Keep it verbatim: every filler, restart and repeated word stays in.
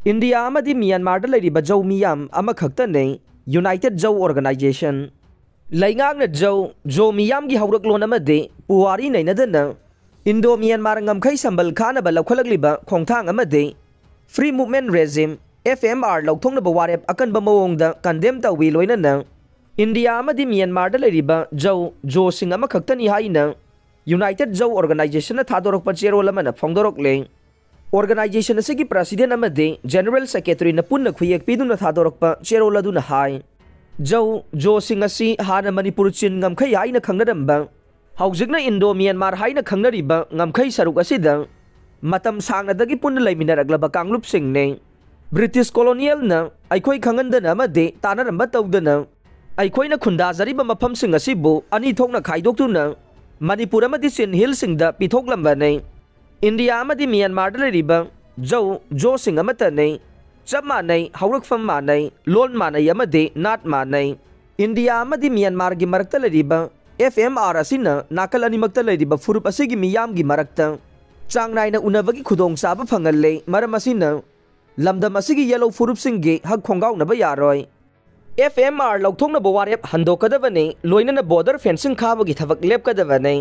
India ꯑꯃꯗꯤ ꯃ꯭ꯌꯥꯟꯃꯥꯔꯗ ꯂꯩꯔꯤꯕ ꯖꯧ ꯃꯤꯌꯥꯝ ꯑꯃꯈꯛꯇꯅꯤ, ꯌꯨꯅꯥꯏꯇꯦꯗ ꯖꯧ ꯑꯣꯔꯒꯅꯥꯏꯖꯦꯁꯟ꯫ ꯂꯩꯉꯥꯛꯅ ꯖꯧ, ꯖꯣ ꯃꯤꯌꯥꯝꯒꯤ ꯍꯧꯔꯛꯂꯣꯟ ꯑꯃꯗꯤ ꯄꯨꯋꯥꯔꯤ ꯅꯩꯅꯗꯅ ꯏꯟꯗꯣ ꯃ꯭ꯌꯥꯟꯃꯥꯔ ꯉꯝꯈꯩ ꯁꯝꯕꯜ ꯈꯥꯅꯕ ꯂꯧꯈꯠꯂꯛꯂꯤꯕ ꯈꯣꯡꯊꯥꯡ ꯑꯃꯗꯤ Free Movement Regime, F M R, ꯂꯧꯊꯣꯛꯅꯕ ꯋꯥꯔꯦꯞ ꯑꯀꯟꯕ ꯃꯑꯣꯡꯗ ꯀꯟꯗꯦꯝ ꯇꯧꯏ꯫ ꯂꯣꯏꯅꯅ ꯏꯟꯗꯤꯌꯥ ꯑꯃꯗꯤ ꯃ꯭ꯌꯥꯟꯃꯥꯔꯗ ꯂꯩꯔꯤꯕ ꯖꯧ, ꯖꯣꯁꯤꯡ ꯑꯃꯈꯛꯇꯅꯤ ꯍꯥꯏꯅ ꯌꯨꯅꯥꯏꯇꯦꯗ ꯖꯧ ꯑꯣꯔꯒꯅꯥꯏꯖꯦꯁꯟꯅ ꯊꯥꯗꯣꯔꯛꯄ ꯆꯦꯔꯣꯜ ꯑꯃꯅ ꯐꯣꯡꯗꯣꯔꯛꯂꯦ꯫ ꯑꯣꯔꯒꯅꯥꯏꯖꯦꯁꯟ ꯑꯁꯤꯒꯤ ꯄ꯭ꯔꯁꯤꯗꯦꯟ ꯑꯃꯗꯤ ꯖꯦꯅꯔꯦꯜ ꯁꯦꯀ꯭ꯔꯦꯇꯔꯤꯅ ꯄꯨꯟꯅ ꯈꯨꯌꯦꯛ ꯄꯤꯗꯨꯅ ꯊꯥꯗꯣꯔꯛꯄ ꯆꯦꯔꯣꯜ ꯑꯗꯨꯅ ꯍꯥꯏ, ꯖꯧ, ꯖꯣꯁꯤꯡ ꯑꯁꯤ ꯍꯥꯟꯅ ꯃꯅꯤꯄꯨꯔ ꯆꯤꯟ ꯉꯝꯈꯩ ꯍꯥꯏꯅ ꯈꯪꯅꯔꯝꯕ, ꯍꯧꯖꯤꯛꯅ ꯏꯟꯗꯣ ꯃ꯭ꯌꯥꯟꯃꯥꯔ ꯍꯥꯏꯅ ꯈꯪꯅꯔꯤꯕ ꯉꯝꯈꯩ ꯁꯔꯨꯛ ꯑꯁꯤꯗ ꯃꯇꯝ ꯁꯥꯡꯅꯗꯒꯤ ꯄꯨꯟꯅ ꯂꯩꯃꯤꯟꯅꯔꯛꯂꯕ ꯀꯥꯡꯂꯨꯞꯁꯤꯡꯅꯤ꯫ ꯕ꯭ꯔꯤꯇꯤꯁ ꯀꯣꯂꯣꯅꯤꯌꯦꯜꯅ ꯑꯩꯈꯣꯏ ꯈꯪꯍꯟꯗꯅ ꯑꯃꯗꯤ ꯇꯥꯟꯅꯔꯝꯕ ꯇꯧꯗꯅ ꯑꯩꯈꯣꯏꯅ ꯈꯨꯟꯗꯥꯖꯔꯤꯕ ꯃꯐꯝꯁꯤꯡ ꯑꯁꯤꯕꯨ ꯑꯅꯤ ꯊꯣꯛꯅ ꯈꯥꯏꯗꯣꯛꯇꯨꯅ ꯃꯅꯤꯄꯨꯔ ꯑꯃꯗꯤ ꯆꯤꯟ ꯍꯤꯜꯁꯤꯡꯗ ꯄꯤꯊꯣꯛꯂꯝꯕꯅꯤ꯫ ꯏꯟꯗꯤꯌꯥ ꯑꯃꯗꯤ ꯃ꯭ꯌꯥꯟꯃꯥꯔꯗ ꯂꯩꯔꯤꯕ ꯖꯧ, ꯖꯣꯁꯤꯡ ꯑꯃꯠꯇꯅꯤ꯫ ꯆꯞ ꯃꯥꯟꯅꯩ, ꯍꯧꯔꯛꯐꯝ ꯃꯥꯟꯅꯩ, ꯂꯣꯟ ꯃꯥꯟꯅꯩ ꯑꯃꯗꯤ ꯅꯥꯠ ꯃꯥꯟꯅꯩ꯫ ꯏꯟꯗꯤꯌꯥ ꯑꯃꯗꯤ ꯃ꯭ꯌꯥꯟꯃꯥꯔꯒꯤ ꯃꯔꯛꯇ ꯂꯩꯔꯤꯕ F M R ꯑꯁꯤꯅ ꯅꯥꯀꯜ ꯑꯅꯤꯃꯛꯇ ꯂꯩꯔꯤꯕ ꯐꯨꯔꯨꯞ ꯑꯁꯤꯒꯤ ꯃꯤꯌꯥꯝꯒꯤ ꯃꯔꯛꯇ ꯆꯥꯡ ꯅꯥꯏꯅ ꯎꯅꯕꯒꯤ ꯈꯨꯗꯣꯡꯆꯥꯕ ꯐꯪꯍꯜꯂꯦ꯫ ꯃꯔꯝ ꯑꯁꯤꯅ ꯂꯝꯗꯝ ꯑꯁꯤꯒꯤ ꯌꯦꯜꯍꯧ ꯐꯨꯔꯨꯞꯁꯤꯡꯒꯤ ꯍꯛ ꯈꯣꯡꯒꯥꯎꯅꯕ ꯌꯥꯔꯣꯏ꯫ F M R ꯂꯧꯊꯣꯛꯅꯕ ꯋꯥꯔꯦꯞ ꯍꯟꯗꯣꯛꯀꯗꯕꯅꯤ, ꯂꯣꯏꯅꯅ ꯕꯣꯔꯗꯔ ꯐꯦꯟꯁꯤꯡ ꯈꯥꯕꯒꯤ ꯊꯕꯛ ꯂꯦꯞꯀꯗꯕꯅꯤ꯫